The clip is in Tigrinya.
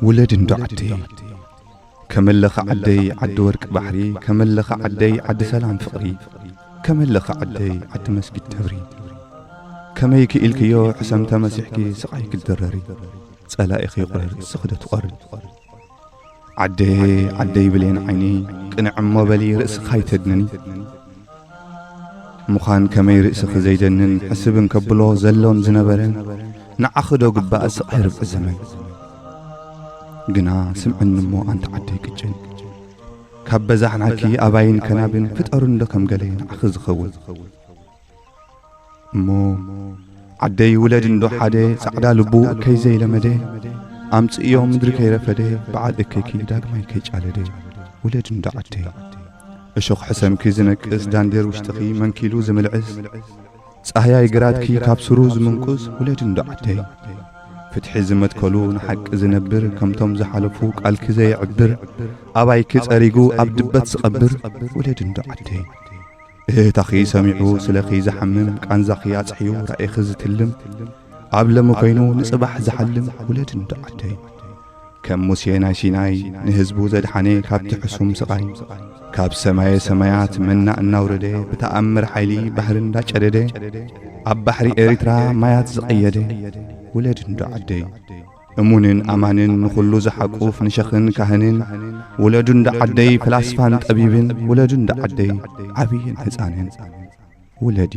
ውለድ እንዶ ዓደይ፣ ከመለኻ ዓደይ ዓዲ ወርቂ ባሕሪ፣ ከመለኻ ዓደይ ዓዲ ሰላም ፍቕሪ፣ ከመለኻ ዓደይ ዓዲ መስጊድ ተብሪ። ከመይ ክኢልክዮ ሕሰም ተመሲሕኪ ስቓይ ክትድረሪ፣ ጸላኢኺ ይቑረር እስኺ ዶ ትቖሪ። ዓደየ ዓደይ ብሌን ዓይኒ፣ ቅንዕ እሞ በሊ ርእስኺ ኣይተድንኒ። ምዃን ከመይ ርእስኺ ዘይደንን ሕስብ እንከብሎ ዘሎን ዝነበረን፣ ንዓኺ ዶ ግባእ ስቕ ርብዒ ዘመን። ግና ስምዕኒ እሞ ኣንቲ ዓደይ ቅጭን፣ ካብ በዛሕናኪ ኣባይን ከናብን ፍጠሩ እንዶ ከም ገለ ንዓኺ ዝኸውን። እሞ ዓደይ ውለድ እንዶ ሓደ፣ ጻዕዳ ልቡ እከይ ዘይለመደ፣ ኣምጽእዮ ምድሪ ከይረፈደ፣ በዓል እከይኪ ዳግማይ ከይጫለደ። ውለድ እንዶ ዓደይ፣ እሾኽ ሕሰምኪ ዝነቅስ፣ ዳንዴር ውሽጥኺ መንኪሉ ዝምልዕስ፣ ጻህያይ ግራትኪ ካብ ስሩ ዝምንቁስ። ውለድ እንዶ ዓደይ፣ ፍትሒ ዝመትከሉ ንሓቂ ዝነብር፣ ከምቶም ዝሓለፉ ቃልኪ ዘየዕብር፣ ኣባይኪ ጸሪጉ ኣብ ድበት ዝቐብር። ውለድ እንዶ ዓደይ፣ እህታኺ ሰሚዑ ስለኺ ዝሓምም፣ ቃንዛኺ ኣጽሕዩ ራእይኺ ዝትልም፣ ኣብ ለሚ ኮይኑ ንጽባሕ ዝሓልም። ውለድ እንዶ ዓደይ፣ ከም ሙሴ ናይ ሲናይ ንህዝቡ ዘድሓነ ካብቲ ሕሱም ስቓይ፣ ካብ ሰማየ ሰማያት መና እናውረደ፣ ብተኣምር ሓይሊ ባሕሪ እንዳጨደደ፣ ኣብ ባሕሪ ኤሪትራ ማያት ዝቐየደ። ውለድ እንዶ ዓደይ፣ እሙንን ኣማንን ንኹሉ ዝሓቁፍ ንሸኽን ካህንን። ውለዱ እንዶ ዓደይ፣ ፍላስፋን ጠቢብን። ውለዱ እንዶ ዓደይ፣ ዓብይን ህፃንን። ውለዲ